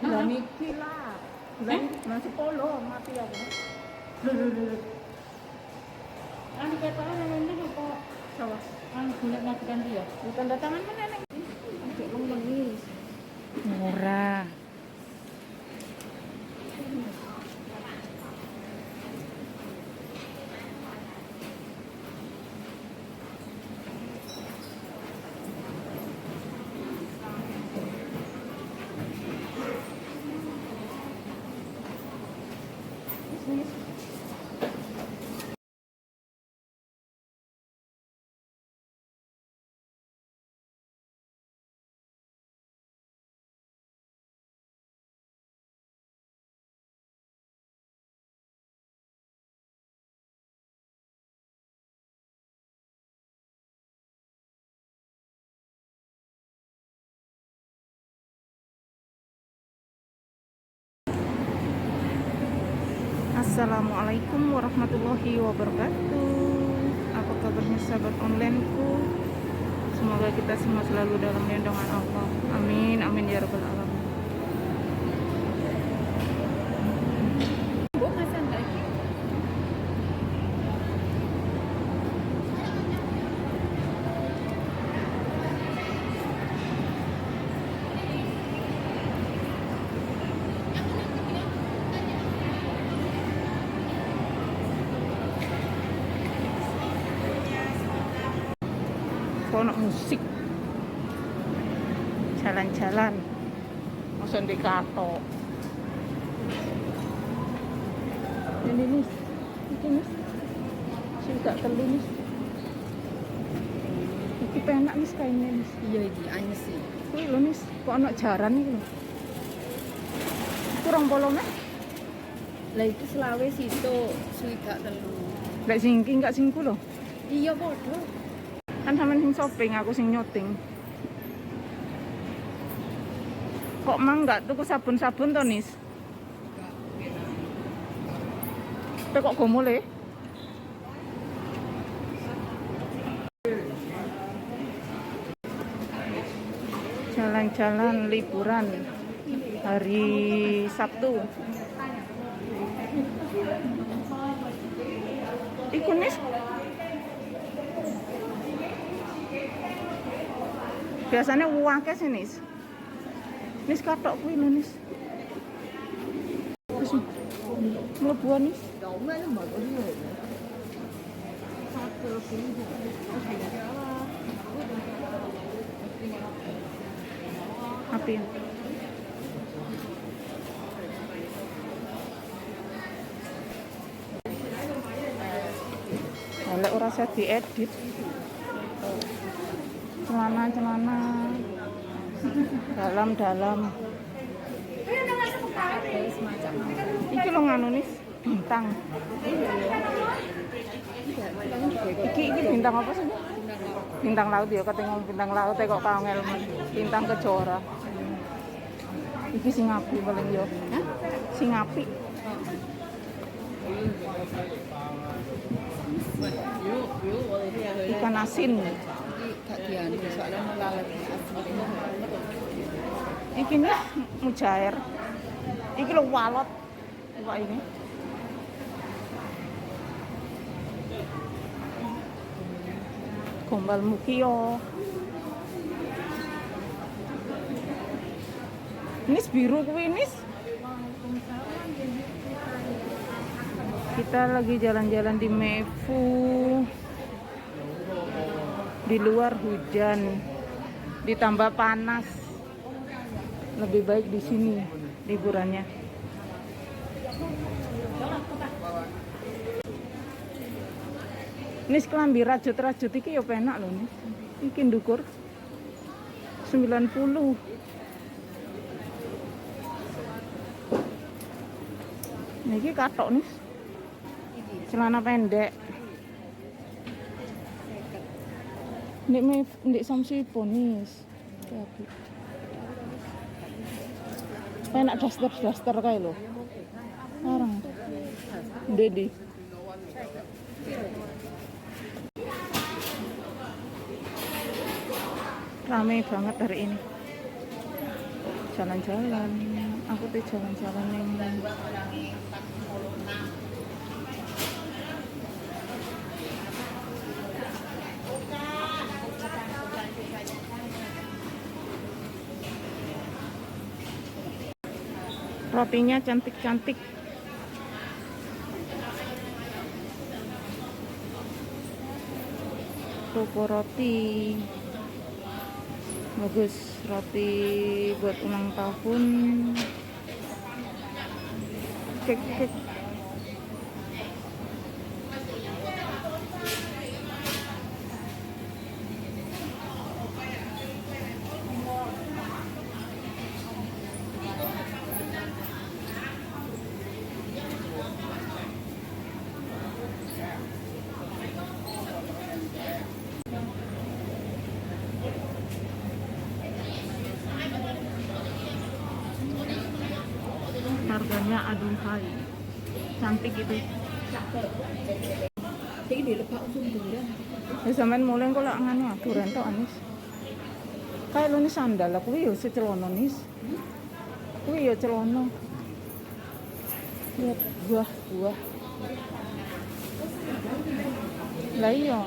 Lah niki lah. Bulan bulan 10 mati aku. Lho lho lho. Anu ketoke nang ngene apa? Sawas. Anu golek majikan dia. Ya tanda tangan mana neng? Cek wong nangis. Ora. Assalamualaikum warahmatullahi wabarakatuh. Apa kabarnya sahabat onlineku? Semoga kita semua selalu dalam lindungan Allah. Amin amin ya rabbal alamin. Mbok masan lagi. Kono musik. Jalan-jalan. Masa ndek katok. Ini nih, iki nih. Sing gak telu nih. Iki penak nih kainnya nih. Iya iki anyes sih. Kuwi lho nis, kok ana jaran iki lho. Kurang polo meh. Lah iki selawe situ swidak telu. Lek sing iki enggak singku lho. Iya padha. Kan sampean sing shopping, aku sing nyoting. Kok mang enggak tuku sabun-sabun to, Nis? Pe kok go mulih? Jalan-jalan liburan hari Sabtu. Iku Nis. Biasanya akeh sih Nis. Nis katok kuwi lho Nis. Wis mlebu Nis. Api. Lek ora usah diedit. Celana-celana dalam-dalam. Iki lho nganu Nis, bintang. Iki iki bintang apa sih? Bintang laut ya, katanya ngomong bintang laut kok kangel men. Bintang kejora. Iki sing apik paling yo. Hah? Sing apik. Ikan asin. Iki gak dianu soalnya lalat asli. Iki nih mujair. Iki lho walot. Iwak ini. Gombal mukio. Nis biru kuwi nis. Kita lagi jalan-jalan di Mefu. Di luar hujan, ditambah panas. Lebih baik di sini liburannya. Nis kelambi rajut-rajut iki ya penak lho nis. Iki ndukur 90. Niki katok nis. Celana pendek. Ndek ndek Samsipo nis. Apik. Penak daster-daster kae lho. Larang. Ndek ndi? Rame banget hari ini. Jalan-jalan. Aku tuh jalan-jalan yang rotinya cantik-cantik. Toko roti bagus, roti buat ulang tahun, cake-cake. Harganya aduhai, cantik gitu. Iki dilebak usum durian. Ya sampean mulai kok lak nganu aturan tok Anis. Kayak lu nih sandal aku yo secelana nis. Kuwi yo celana. Lihat buah-buah. Lah iya.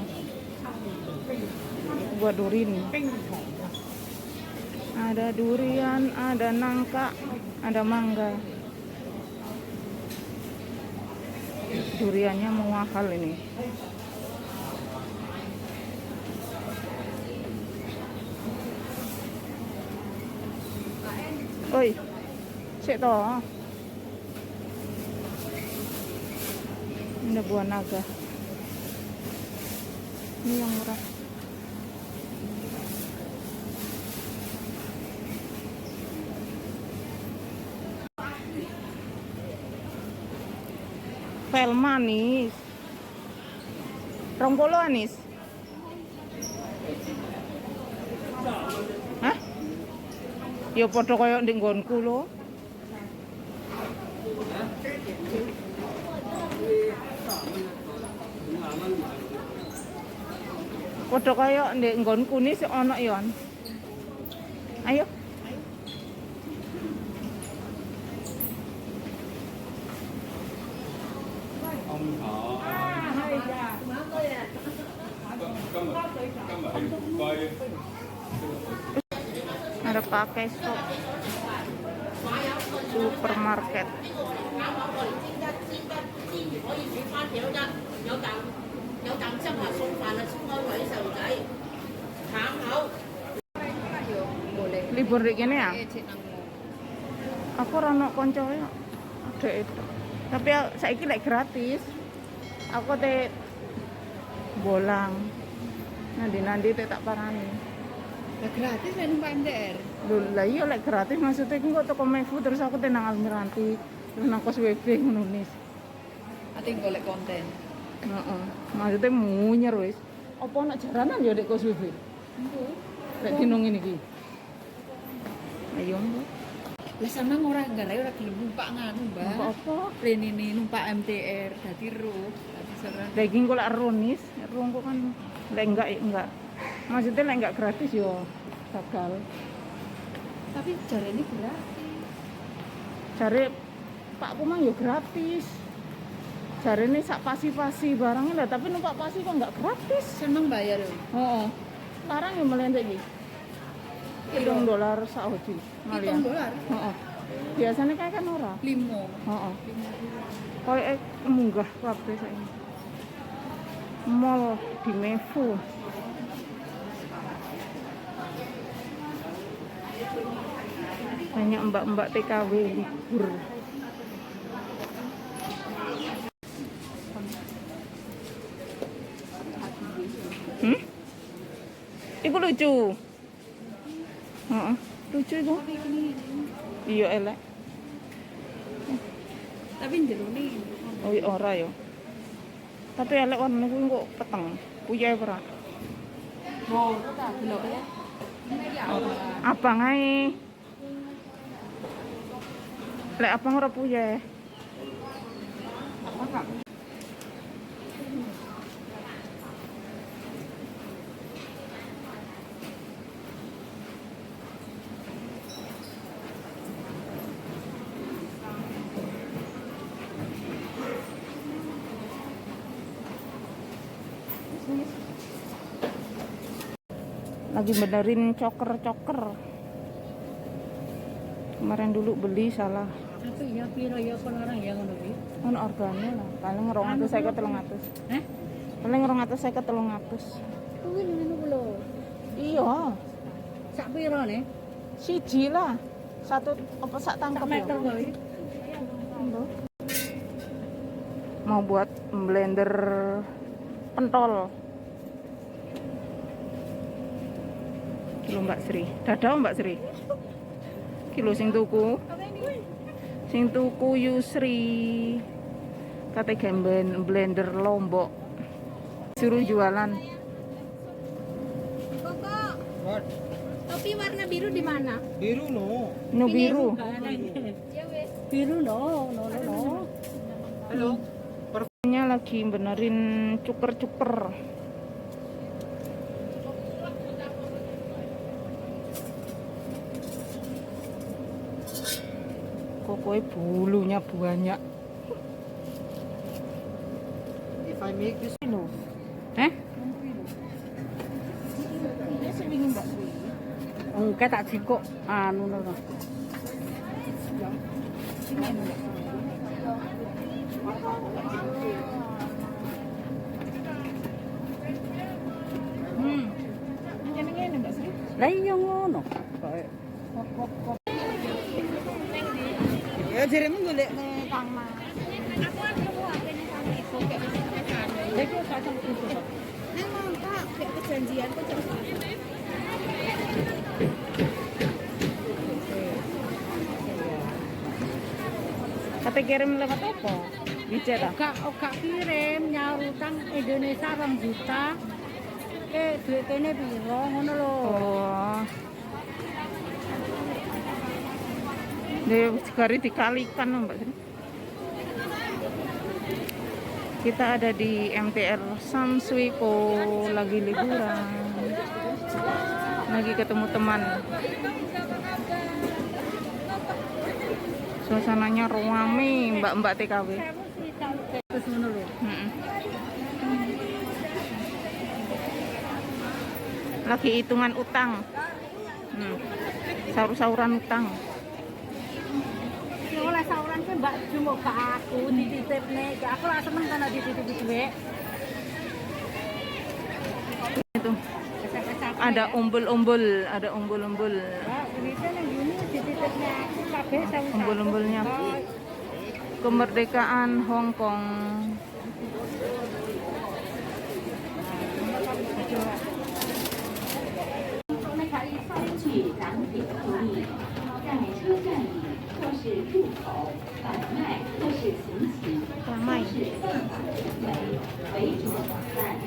Buah durin. Ada durian, ada nangka, ada mangga. Duriannya mahal ini. Oi, sik toh. Ini buah naga. Ini yang murah. Pel manis. 20 anis. Hah? Ya padha kaya ndek nggonku lho. Padha kaya ndek nggonku ni sik ana yon. Ayo. Ada pakai shop supermarket. Libur di gini ya? Aku ora ono konco ya. Ada itu. Tapi saiki lek gratis. Aku te bolang. Nanti-nanti te tak parani. Lah gratis lek numpak MTR. Lho lah iya lek gratis maksudnya ku kok toko Mefu terus aku te nang Almiranti, terus nang Kos WB ngono nis. Ate golek konten. Heeh. Maksudnya munyer wis. Apa ana jaranan ya dek Kos WB? Lek dino ngene iki. Ayo mbok. Lah sampean ora nggarai ora gelem numpak nganu, Mbak. Numpak apa? Renene numpak MTR dadi roh, dadi seran. Lah iki engko lek ronis, ro engko kan lek enggak ya enggak. Maksudnya lek enggak gratis yo gagal. Tapi jarene gratis. Jare Pakku mang yo gratis. Jarene sak pasi-pasi barangnya lah, tapi numpak pasi kok enggak gratis. Seneng bayar lho. Heeh. Larang yo melendek iki. $7 sak hoji. $7? Heeh. Biasanya kayak kan ora. 5. Heeh. Koyoke munggah kabeh saiki. Mall di Mefu. Banyak mbak-mbak TKW libur. Iku lucu. Heeh, lucu iku. Iya elek. Tapi njerone. Oh iya ora ya. Tapi elek warnane kuwi kok peteng. Puyahe ora? Oh, tak delok ya. Abang ae. Lek abang ora puyahe. Apa, Kak? Lagi benerin choker-choker. Kemarin dulu beli salah. Tapi ya piro ya kon orang ya ngono kuwi. Ono organe lah, paling 250 300. Hah? Paling 250 300. Kuwi lho ngono ku lho. Iya, Sak piro ne? siji lah. Satu apa sak Sak tangkep ya? meter kuwi. Mau buat blender pentol. Kilo Mbak Sri. Dadah Mbak Sri. Kilo sing tuku. Sing tuku Yusri. Kate gemben blender Lombok. Suruh jualan. Koko, topi warna biru di mana? Biru no. No biru. Ya wes. Biru no, no no no. Halo. Nya lagi benerin cuker-cuker. Kokoe bulunya banyak. If I make this Lho. Heh? Ini sing wingi Mbak Sri. Engke tak jikuk anu no. Ini ngene Mbak Sri. Lah iya ngono. Ya jaremu golek Kang Mas. Aku kan ketemu HP-nya sama ibu kayak wis sampai sana. Iki gak sampe itu. Neng mau tak kayak kejanjian kok jam 9. Kate kirim lewat apa? WeChat ah? Gak gak kirim nyaur utang Indonesia 2 juta. Duit kene piro ngono lho. Oh. Dia sekali dikalikan Mbak Sri. Kita ada di MTR Sham Shui Po lagi liburan. Lagi ketemu teman. Suasananya rame mbak-mbak TKW. Terus ngono lho. Lagi hitungan utang. Saur-sauran utang. Sing oleh sauran kuwi Mbak Jum kok gak aku dititipne. Gak aku lah seneng kan dititipi dhuwit. Itu Kesek-kesek. ada umbul-umbul, ada umbul-umbul. Ya, duitnya nang ngene dititipne aku kabeh 1100. Umbul-umbulnya. Kemerdekaan Hong Kong. 根据港铁福利，在车站里或是入口贩卖或是行乞，都 Ramai. 是犯法行为，违者法办。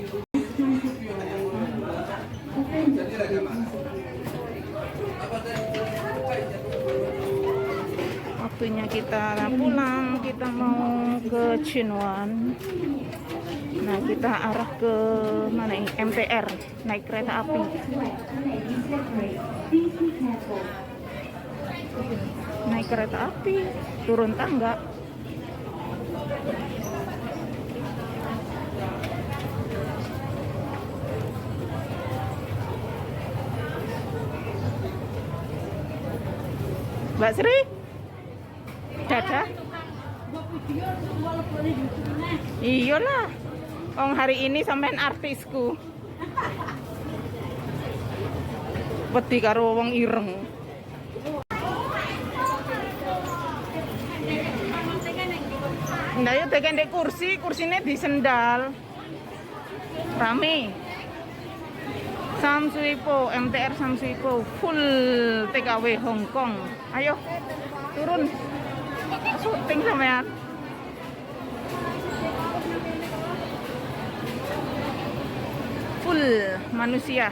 Waktunya kita pulang, kita mau ke Tsuen Wan. Nah, kita arah ke mana ini? MTR, naik kereta api. Naik kereta api, turun tangga. Mbak Sri? Dadah. Iyalah. Wong hari ini sampean artisku. Wedi karo wong ireng. Nah, ya tekan ndek kursi, kursine disendal. Rame. Sham Shui Po, MTR Sham Shui Po, full TKW Hong Kong. Ayo, turun. Syuting sampean. Full manusia.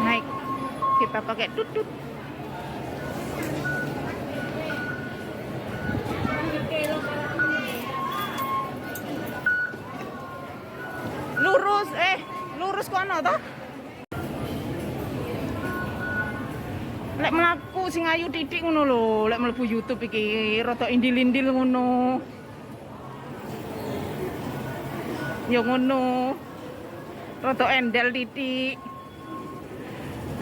Naik. Kita pakai tutut. Lurus, lurus kono toh? Lek mlaku sing ayu titik ngono lho, lek mlebu YouTube iki rada indil-indil ngono. Ya ngono. Rada endel titik.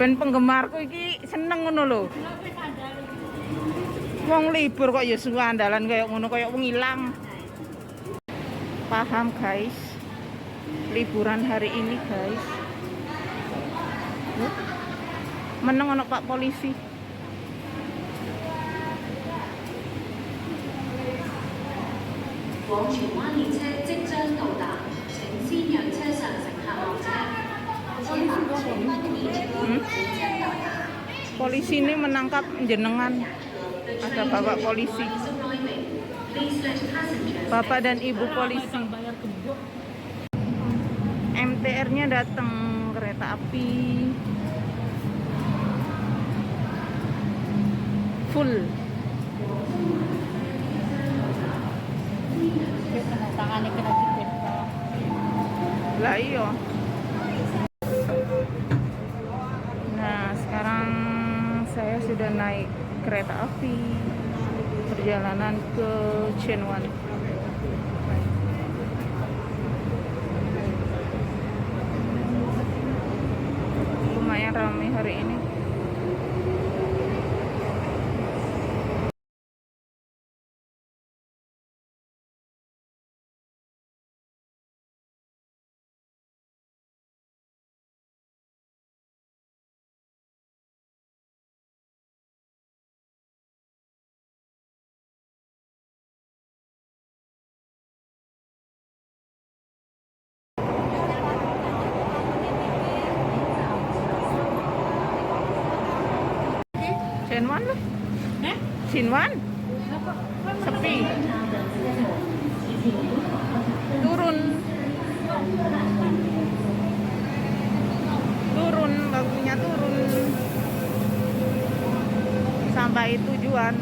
Ben penggemarku iki seneng ngono lho. Wong libur kok ya suwandalan kaya ngono kaya wong ilang. Paham guys. Liburan hari ini guys. Meneng ono Pak polisi. 往荃灣列車即將到達，請先讓車上乘客落車。前往荃灣的列車即將到達。 Polisi ini menangkap jenengan. Ada bapak polisi. Bapak dan ibu polisi. MTR-nya datang, kereta api. Full. Kena tangane kena dicekel. Lah iya. Nah, sekarang saya sudah naik kereta api perjalanan ke Tsuen Wan. Lumayan ramai hari ini. Tsuen Wan lah. Hah? Tsuen Wan. Sepi. Turun. Turun, waktunya turun. Sampai tujuan.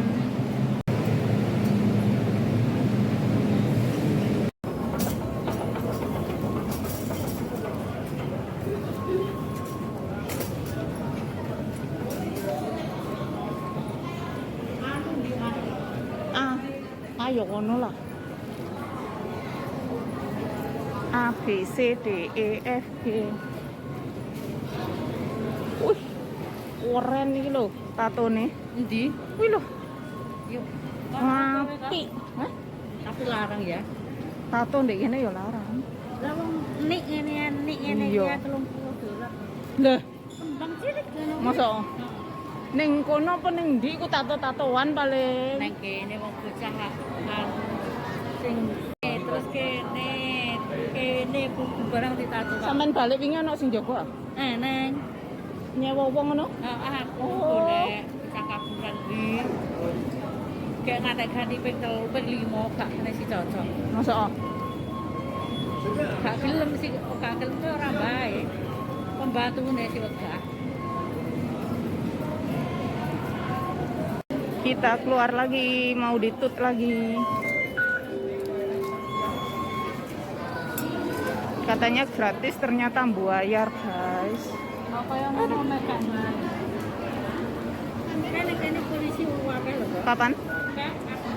Ah, ayo ngono lah. A B C D E F G. Wih, keren iki lho tatone. Endi? Wih lho, Yuk. apik. Hah? Tapi larang ya. Tato ndek kene ya larang. Lah wong nik ngene nik ngene Iya. iki $30. Lah, Kembang cilik ngono. masa ning kono apa ning ndi iku tato-tatoan paling. Nang kene wong bocah anu sing terus kene kene buku barang ditato. Sampeyan balik wingi ana sing jaga? Eh neng Nyewa wong ngono? Aku Oh. golek bocah kaburan kuwi. Kayak ngantek ganti ping 3 ping 5 gak kene si cocok. Masa? Gak gelem sih, gak gelem kuwi ora bae. Pembantune sih wegah. Kita keluar lagi, mau ditut lagi. Katanya gratis, ternyata bayar, guys. Apa yang ngono mek gak bae. Kene kene polisi akeh lho kok. Kapan? Kayak aku.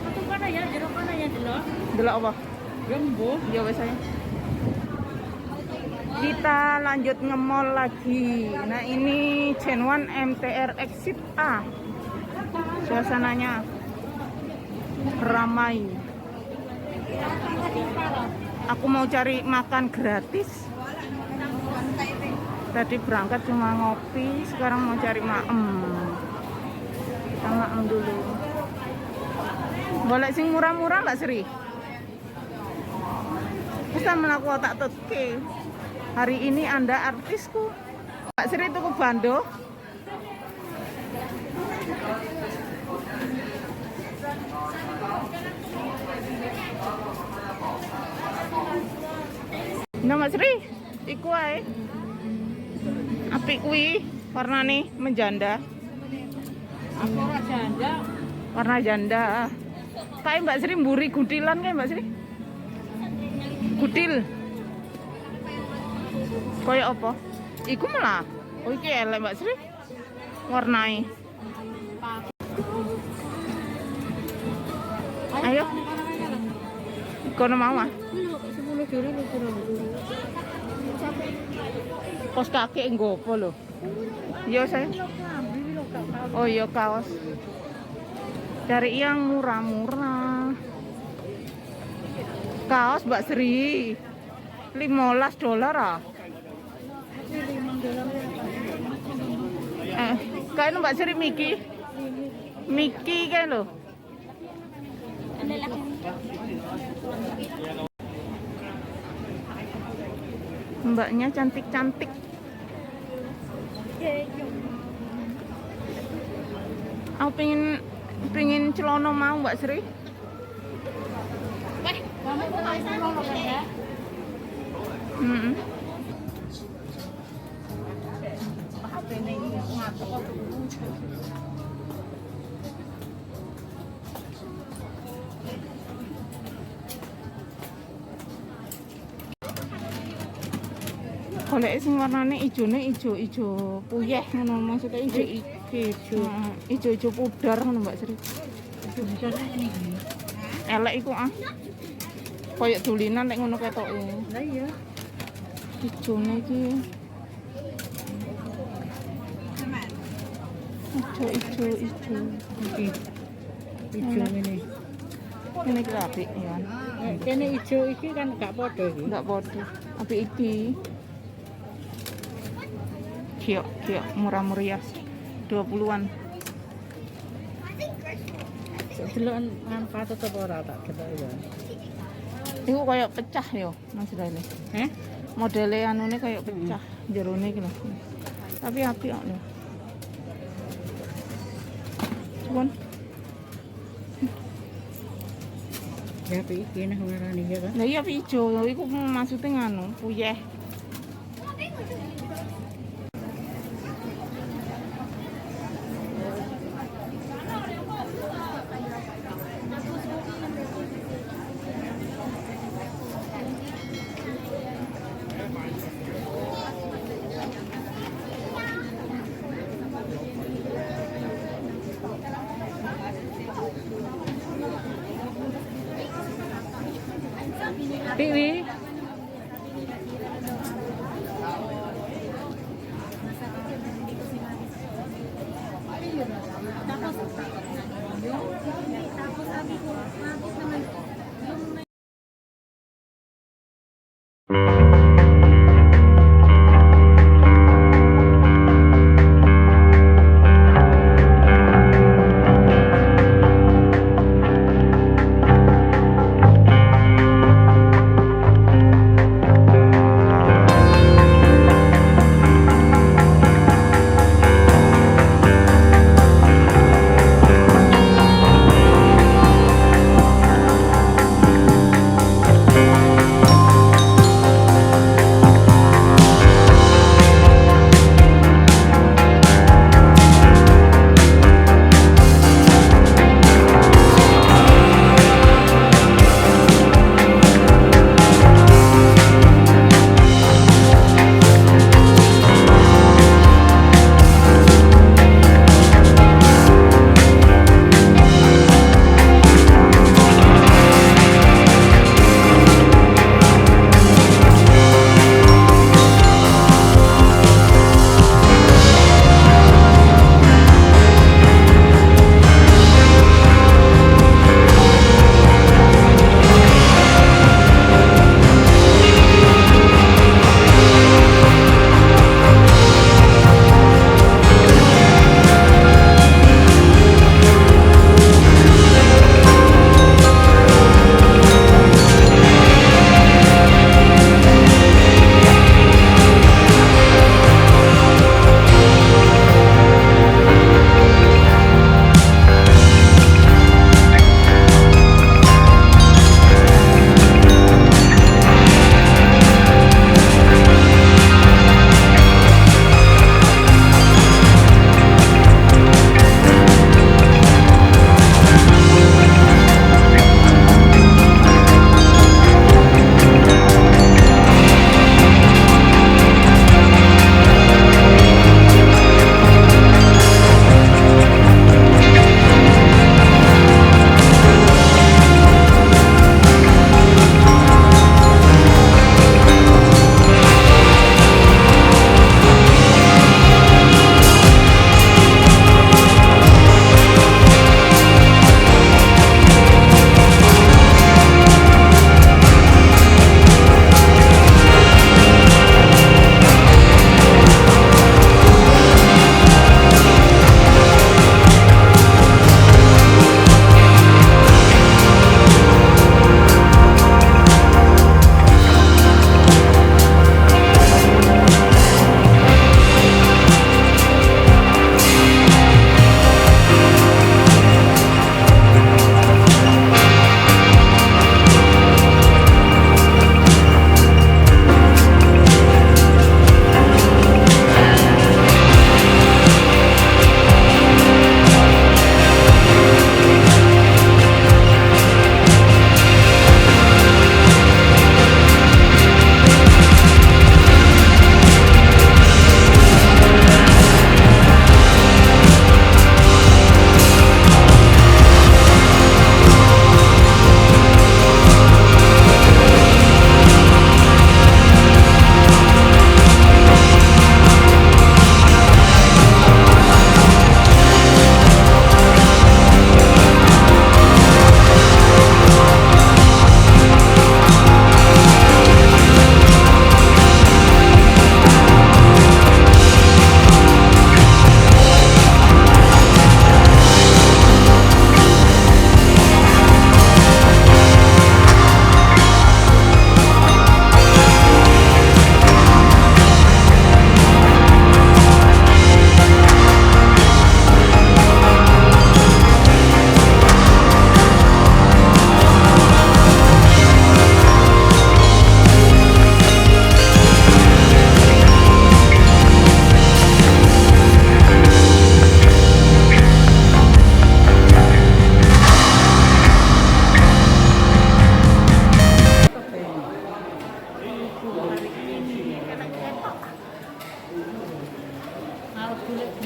Metu kono ya, jero kono ya delok. Delok apa? Ya mbuh. Ya wes ayo. Kita lanjut nge-mall lagi. Nah, ini Tsuen Wan MTR Exit A. Suasananya ramai. Aku mau cari makan gratis. Tadi berangkat cuma ngopi, sekarang mau cari maem. Kita maem dulu. Boleh sing murah-murah Mbak Sri? Bisa melakukan tak tutke. Hari ini Anda artisku. Mbak Sri tuku bando. Nah, Mbak Sri, iku ae. Apik kuwi warnane menjanda. Aku ora janda. Warna janda. Kayak Mbak Sri mburi gutilan kayak Mbak Sri. Gutil. Kayak apa? Iku malah. Oh iki elek Mbak Sri. Warnai. Ayo. Kono mau ah. 10 juri lu kurang. Pos kaki nggo apa lho? Iya saya. Oh iya kaos. Cari yang murah-murah. Kaos Mbak Sri. 15 dolar ah. Kayak Mbak Sri Miki. Miki kayak lho. Mbaknya cantik-cantik. Aku pengen celana mau Mbak Sri. Golek sing warnane ijone ijo-ijo puyeh ngono, maksudnya ijo Ijo. ijo-ijo pudar ngono Mbak Sri. Ijo besarnya ini iki. Elek iku ah. Koyok dulinan nek ngono ketoke. Lah iya. Ijone iki. Ijo ijo ijo. Iki. Ijo ngene. Ini iki apik ya. Nek kene ijo iki kan gak padha iki. Enggak bodoh. Apik iki. Kiok, kiok murah meriah. 20-an. Deloken manfaat tetep ora tak delok ya. Iku kayak pecah yo, Mas Rene. Heh? Modele anune kayak pecah jerone iki lho. Tapi apik kok lho. Cuman Ya iki nah warnane ya kan. lah iya apik ijo, iku maksudnya nganu, puyeh. Piwi.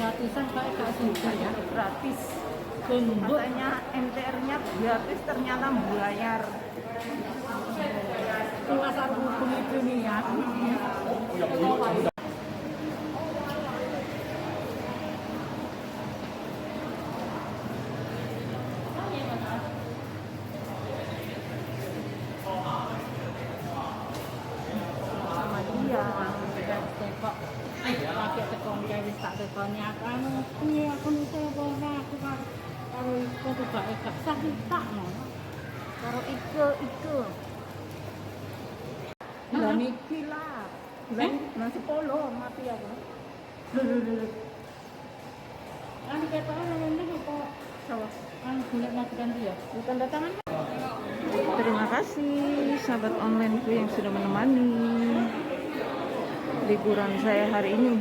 Gratisan kayak gak suka ya. Gratis. Tumbuk. Katanya MTR-nya gratis, ternyata bayar. Pasar hukum itu nih ya. Sama dia. Tekok. Pakai tekon kayak wis tak tekoni aku anu piye aku nusa apa ora aku kan karo iku tibake gak sah tak no. Karo Ike, Ike. Lah niki lah. Bulan bulan 10 mati aku. Lho lho lho, lho. Anu ketok ngene apa Salah. anu golek majikan dia. Tanda tangan. Terima kasih sahabat onlineku yang sudah menemani liburan saya hari ini.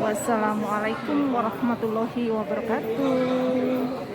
Wassalamualaikum warahmatullahi wabarakatuh.